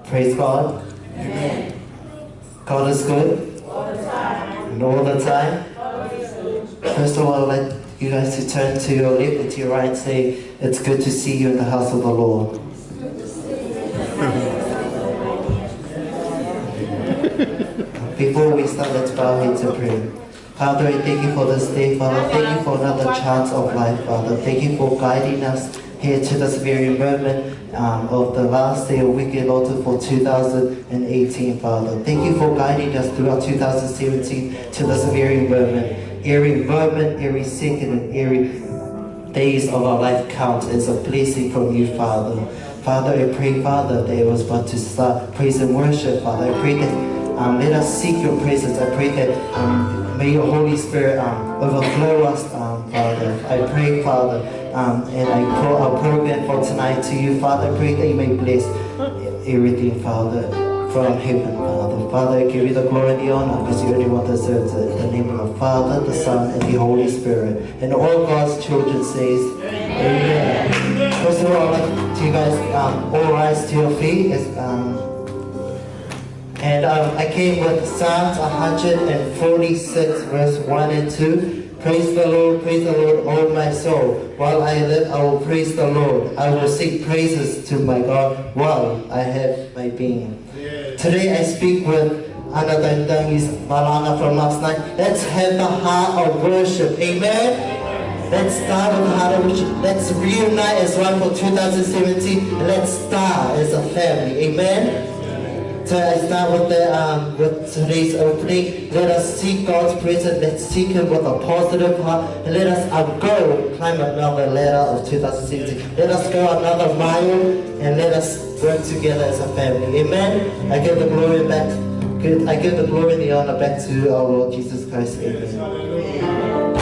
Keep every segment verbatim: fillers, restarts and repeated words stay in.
Praise God. Amen. God is good. And all the time. First of all, I'd like you guys to turn to your left and to your right and say, "It's good to see you in the house of the Lord." Before we start, let's bow our heads and pray. Father, I thank you for this day, Father. Thank you for another chance of life, Father. Thank you for guiding us here to this very moment, um, of the last day of Wiki Lotu for two thousand and eighteen, Father. Thank you for guiding us throughout two thousand seventeen to this very moment. Every moment, every second, and every days of our life count as a blessing from you, Father. Father, I pray, Father, that it was about to start praise and worship, Father. I pray that, um, let us seek your presence. I pray that, um, may your Holy Spirit, um, overflow us, um, Father. I pray, Father, um, and I call our program for tonight to you, Father. I pray that you may bless everything, Father, from heaven, Father. Father, I give you the glory and the honor because you only one deserves it. In the name of the Father, the Son, and the Holy Spirit. And all God's children says, "Amen." First of all, I'd like you guys, um, all rise to your feet. As, um, and, um, I came with Psalms one hundred forty-six, verse one and two. "Praise the Lord, praise the Lord, oh my soul. While I live, I will praise the Lord. I will sing praises to my God while I have my being." Today I speak with another thing is Malanga from last night. Let's have the heart of worship. Amen. Let's start with the heart of worship. Let's reunite as one for two thousand seventeen. Let's start as a family. Amen. So I start with the, um, with today's opening. Let us seek God's presence. Let's seek Him with a positive heart. And let us, uh, go climb another ladder of two thousand seventeen. Let us go another mile and let us work together as a family. Amen. I give the glory back. Good. I give the glory and the honor back to our Lord Jesus Christ. Amen.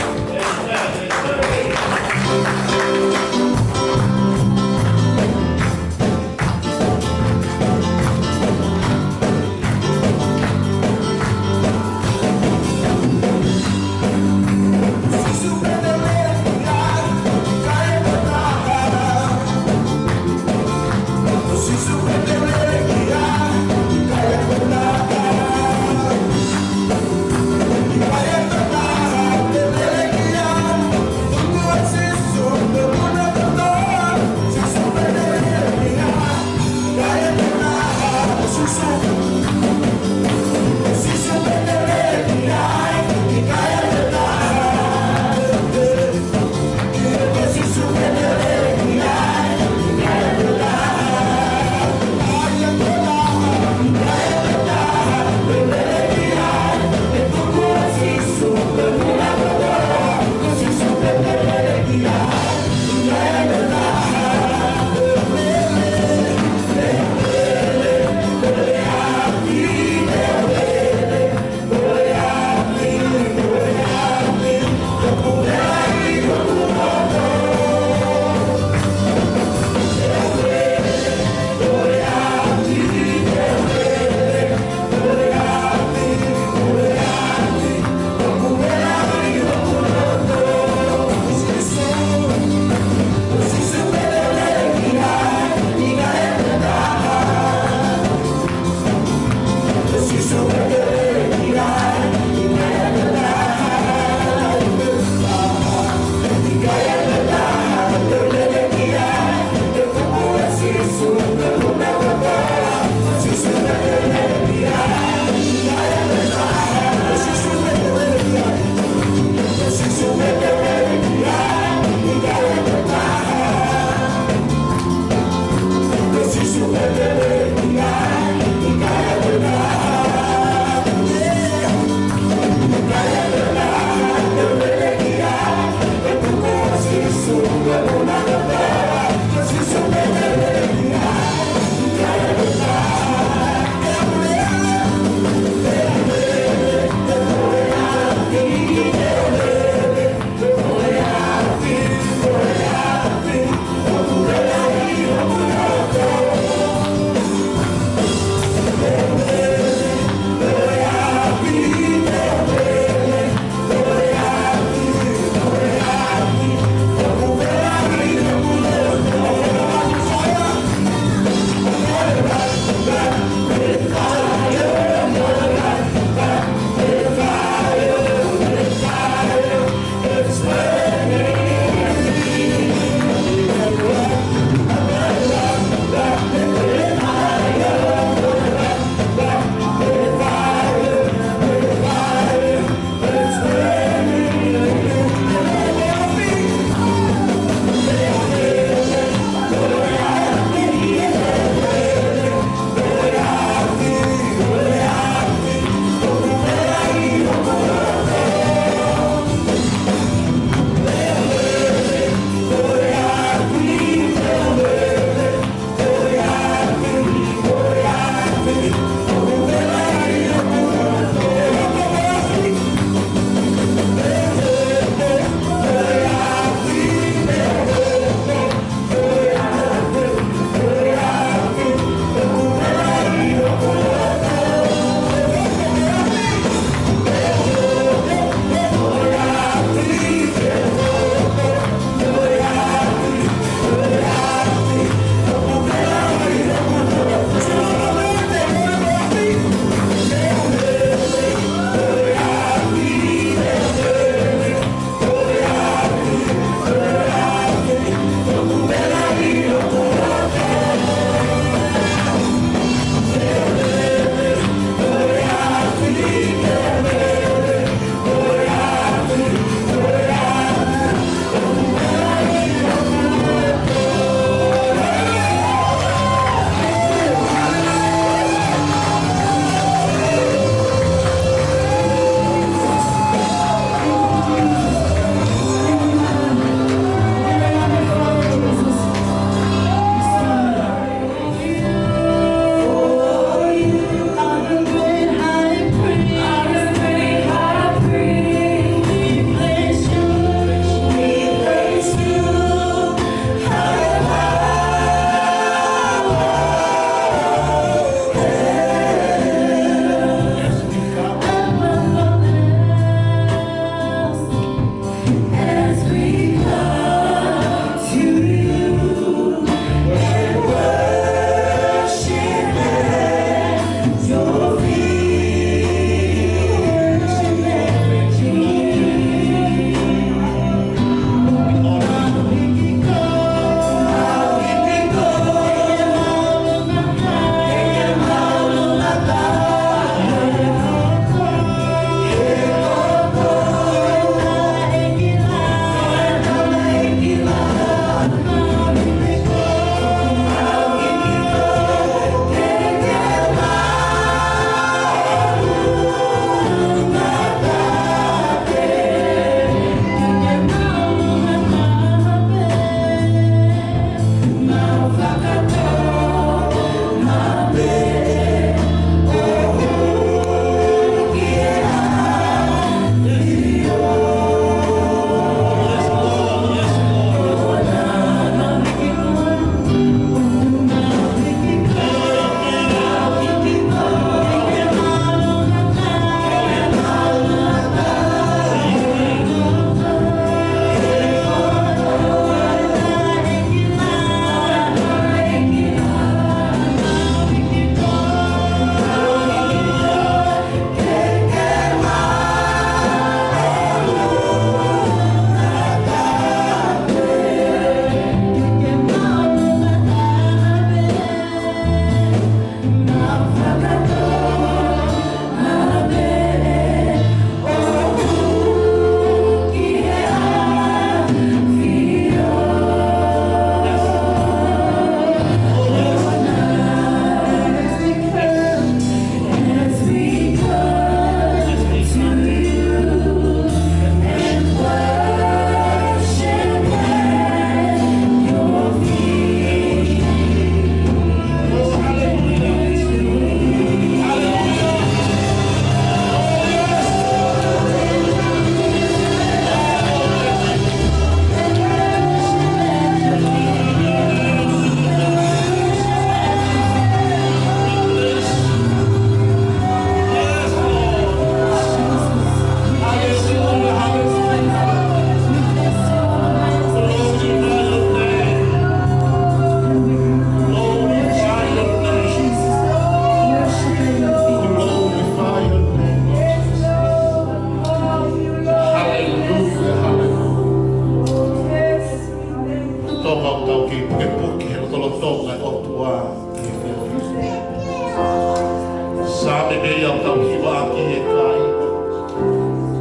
Ia ʻoku tau hivaʻaki ʻe kāinga,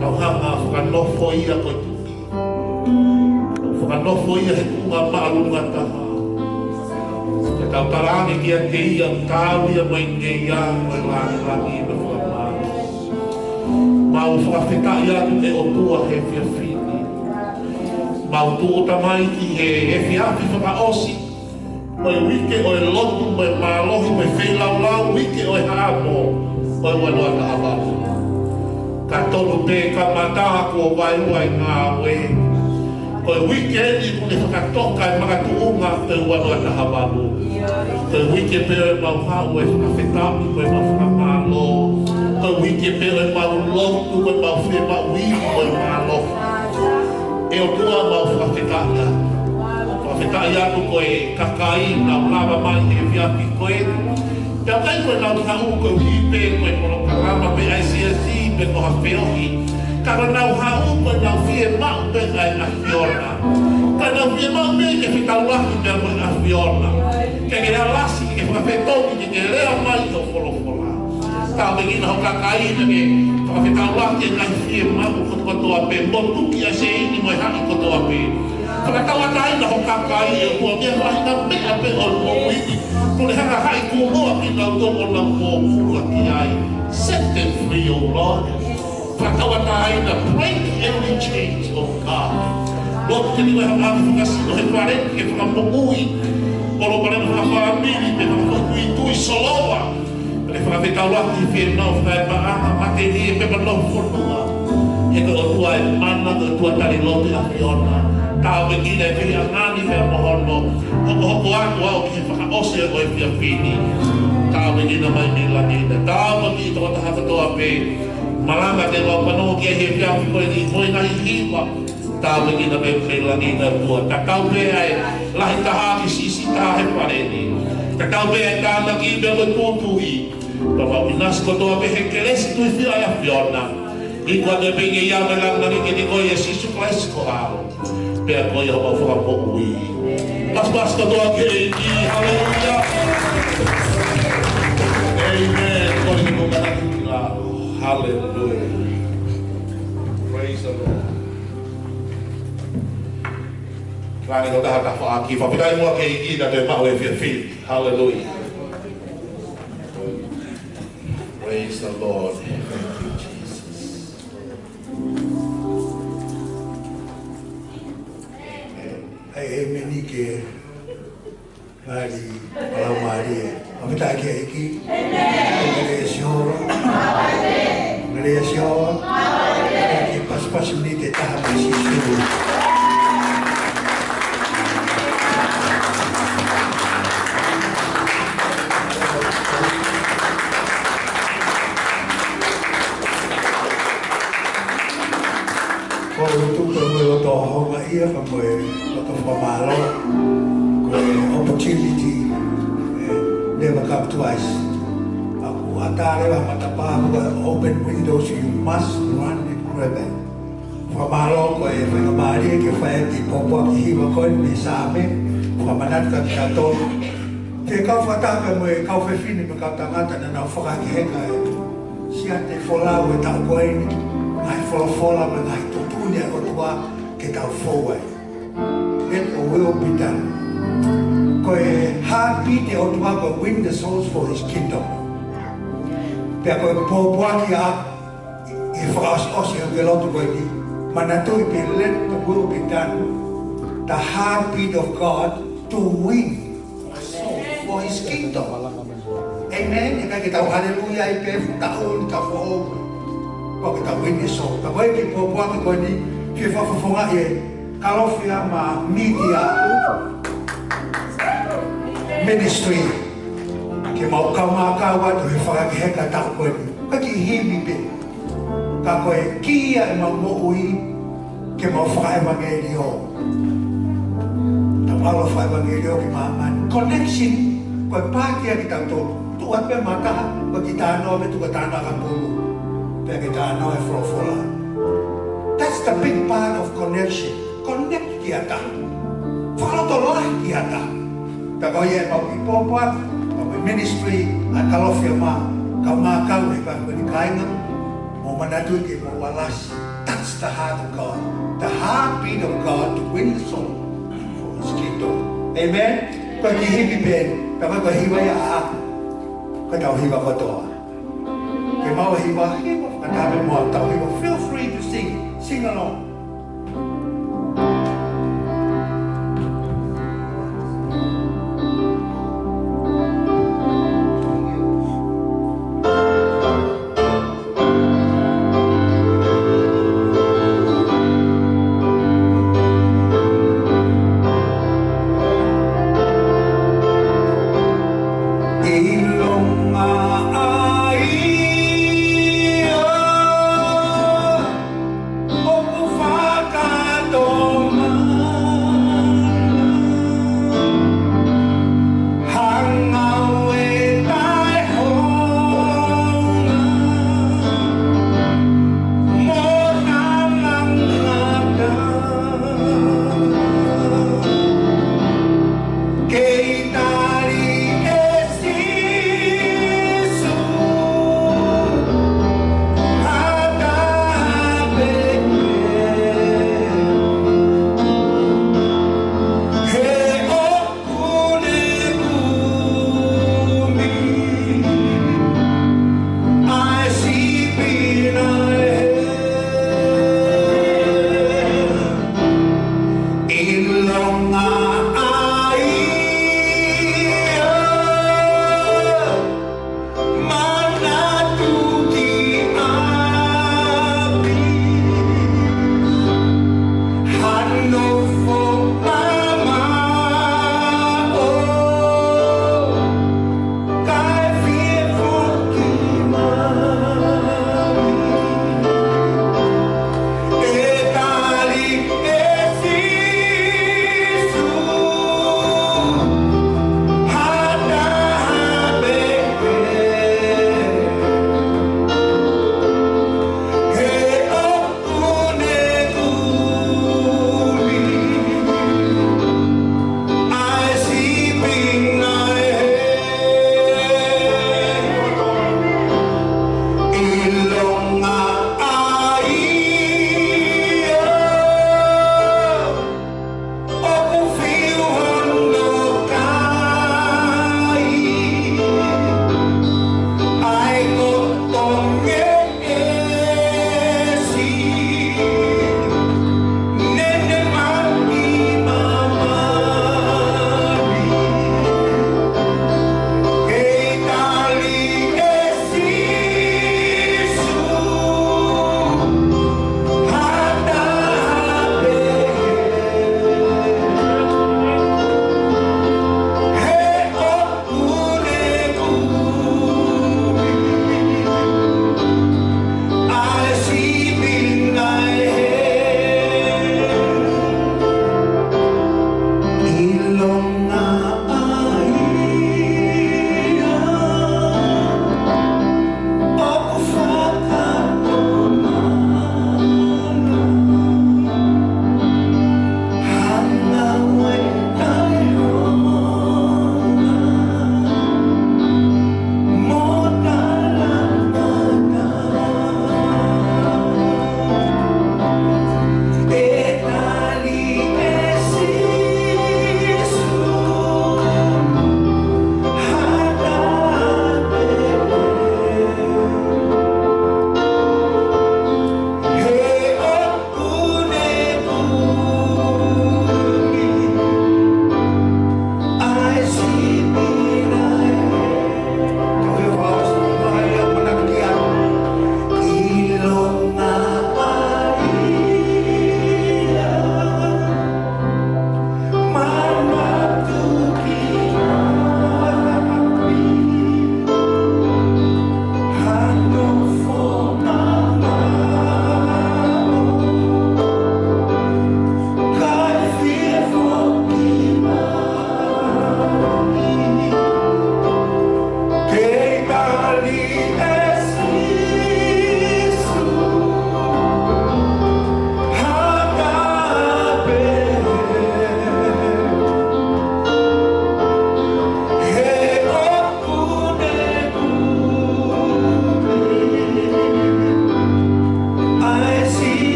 tau hanga ʻo fakanofo ia ko e tuʻi. Tau fakanofo ia he tuʻunga māʻolunga taha. Ke tau talaange kiate ia ʻoku taau ia mo e ngeia, mo e lāngilangi, mo e fakamālō. Mau fakafetaʻi atu ʻe ʻOtua he efiafi ni. Mau tūʻuta mai ki he efiafi fakaʻosi ʻo e uike ʻo e lotu mo e mālohi mo e feilaulau, uike ʻo e haʻamo ʻo e ua noa taha valu. Ka tonu pē kamata kuo vaeua e ngāue. Ko e uike ni kuo ne fakatoka e makatuʻunga ʻo e ua noa taha valu. Ko e uike pē ʻo ʻemau haʻu ʻo fakafetaʻi mo ʻemau fakamālō. Ko e uike pē ʻo ʻemau lotu, ko ʻemau fiemaʻu ivi mo e mālohi. ʻE ʻOtua, mau fakafetaʻi atu. Fakafetaʻi atu ko e kakai naʻa nau lava mai he efiafi ko eni. Pea ʻikai ko ʻenau haʻu koeʻuhi pē ko e polokalama pe ʻa e siasi pe ko ha feohi. Ka ko ʻenau haʻu ko ʻenau fiemaʻu pē ʻa e ʻAfiona. Ka ʻenau fiemaʻu pē ke fetaulaki pea mo e ʻAfiona. Ke ke alasi, ke ke fakafetongi, ke ke lea mai ʻi ho folofola. Tāpuekina ho kakai, ke fakafetaulaki e ngaahi fiemaʻu kotoa pē, motuki ʻa e sēini mo e haʻi kotoa pē. Fakatauʻatāina ho kakai ʻe ʻOtua, mei he faʻahinga meʻa pē ʻo e moʻui ni. Kuo ne hanga ʻo haʻi kuo moa kinautolu ʻo nau moʻua ki ai. Set them free, O Lord. Fakatauʻatāina, break every chains, O God. Lord, ke ne ʻi ai ha ngaahi fakasino he fale, ke fakamoʻui. Kolo pale mo ha fāmili, pe fakafoʻituitui, solova. Pea fakafetaulaki ki he fānau, fai paʻanga, matelie, pe mano fonua. He ko e ʻOtua ʻe mana, ko e ʻOtua tali lotu ʻa e ʻAfiona. Tāpuekina e fehiʻa ngani pea mo hono hokohoko atu au ki he fakaʻosi ʻo e efiafi ni. Tāpuekina mai mei langi na. Tāpuekina tokotaha kotoa pē. Malanga ke lau pano ki he efiafi ko eni, ko e ngaahi hiva. Tāpuekina mai mei langi na ʻOtua. Tatau pē ʻa e lahi taha ki he siʻisiʻi taha he fale ni. Tatau pē ʻa e tānaki pea mo e tūtuuʻi. Pea mau ʻinasi kotoa pē he kelesi tuʻi fia ʻa e ʻAfiona. Iku atu pē ʻi he ʻao ʻo e lāngilangi kiate koe ʻia Sīsū Kalaisi ko ho ʻAlo. Pea ko ia homau Fakamoʻui. Pasipasi kotoa ki he ʻEiki. Haleluia. Amen. Ko e ko mana ki la. Haleluia. Praise the Lord. Langi ko taha tafaʻaki. Fakafetaʻi muʻa ki he ʻEiki naʻa ne maʻu e efiafi. Haleluia. Praise the Lord. Thank you, Jesus. Amen. ʻAi, ʻēmeni ke ngali palaumālie. Fakafetaʻi ki he ʻEiki. Amen. Ngali Sihova. Ngali Sihova. Ke pasipasi miniti ʻe taha mo Sīsū. Ko e tuku mo e loto houngaʻia, ka mo e loto fakamālō. Ko e opportunity, eh, never come twice. ʻOku ʻatā leva ha matapā, ko e open windows, you must run and grab it. Fakamālō ko e faingamālie ke fai ʻaki e pōpoaki hiva ko eni mei he Saame, fakamanatu kiate kitautolu. Ki he kau fakataha mo e kau fefine mo e kau tangata naʻa nau fakahekeheka e siate folau e taʻu ko eni, ngaahi folofola mo e ngaahi tuʻutuʻuni ʻa e ʻOtua ke tau fou ai. Let your will be done. Ko e heartbeat ʻo e ʻOtua ko e win the souls for his kingdom. Pea ko e pōpoaki ʻa e fakaʻosiʻosi ʻo e lotu ko eni, manatuʻi pē, let the will be done. The heartbeat of God to win souls for his kingdom. Amen. ʻIkai ke tau haleluia ai pē, fuʻu taʻu ni, taʻu foʻou. Ka ke tau win e soul. Ka ko e kiʻi pōpoaki ko eni, ke fakafofongaʻi e Kalofiama Media Ministry. Ke mau kaungā kau atu he fakaheka taʻu ko eni. Ka kiʻi himi pē. Ka ko e kī ia ʻemau moʻui ke mau fakaʻevangeliō. Tau ʻalu fakaʻevangeliō ki māmani. Connection, ko e paati ia kitautolu. Tuʻu pē mata, ko e kiʻi talanoa pē, tuku talanoa ka pulu. Pea kiʻi talanoa e folofola. That's the big part of connection. Connect ki ha taha. Fakalotolahi ki ha taha. Pea ko ia ʻemau kiʻi pōpoaki, ʻemau ministry, ʻa e Kalofiama. Kau mākau he pā ko eni kāinga, mou manatu ke mou alasi. Touch the heart of God. The heartbeat of God to win the soul for his kingdom. Amen. Ko e kiʻi himi pē, ka ko e hiva ia ʻa, ko ʻetau hiva kotoa. Ke mau hiva, hiva, fakataha mo ʻetau hiva. Feel free to sing. Sing along. ʻIlonga